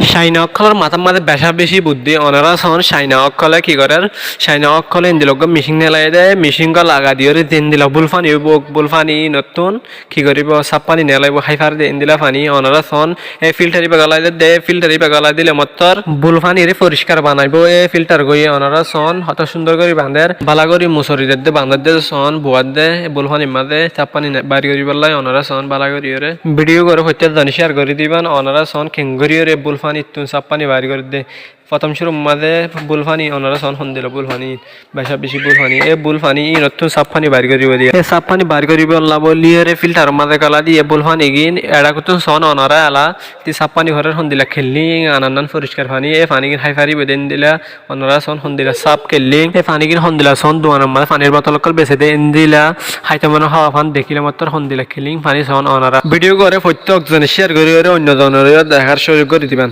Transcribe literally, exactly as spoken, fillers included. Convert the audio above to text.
Caina ókkolór matár mazé becá becí buddí. Onorá soón, Caina ókkolé ki gorér? Caina ókkolé endila uggúa micín neelai dé, micín gán lagai diyóre zendila búl faní óibou, búl faní ínottún ki goríbou, sáf faní neelaibóu, hái fare dé endila faní. Onorá soón, e filthar íba gólai dé, e filthar íba gólai dile mottór búl faníre foriskar banaibóu e filthar gán. Onorá soón, hotó cúndor gorí bañder, bála gorí musori dedde, bañder dé soón, buar dé, e búl fanír mazé sáf faní ne-, bair goríbolla. Onorá soón, bála goríyóre bidiyó gán foittí zone cíyar gorí diban. Onorá soón, keéngorí yóre búl faníttun sáf faní bair gorí dé. Fottóm cúrur mazé búl faní, onorá soón, hondila búl faní, becá becí búl faní. E búl faní ínottún sáf faní bair goríbou dé. E sáf faní bair goríbolla bóliyóre filtharor mazé gólai diyé búl fanígin. Eçé kuttún soón onorá, ela ti sáf faní hoór hondila kellíng, anannán foriskar faní. E fanígin hái faribóu dé endila. Onorá soón, hondila sáf kellíng. E fanígin hondila soón, duanor mazé fanír botol ókkol besé dé endila. Háito mone háwa fán dekíle mottór hondila kellíng faní soón onorá. Bidiyó gán foittí zone cíyar goríyóre oinno zonoré dekár cúzuk gorí diban.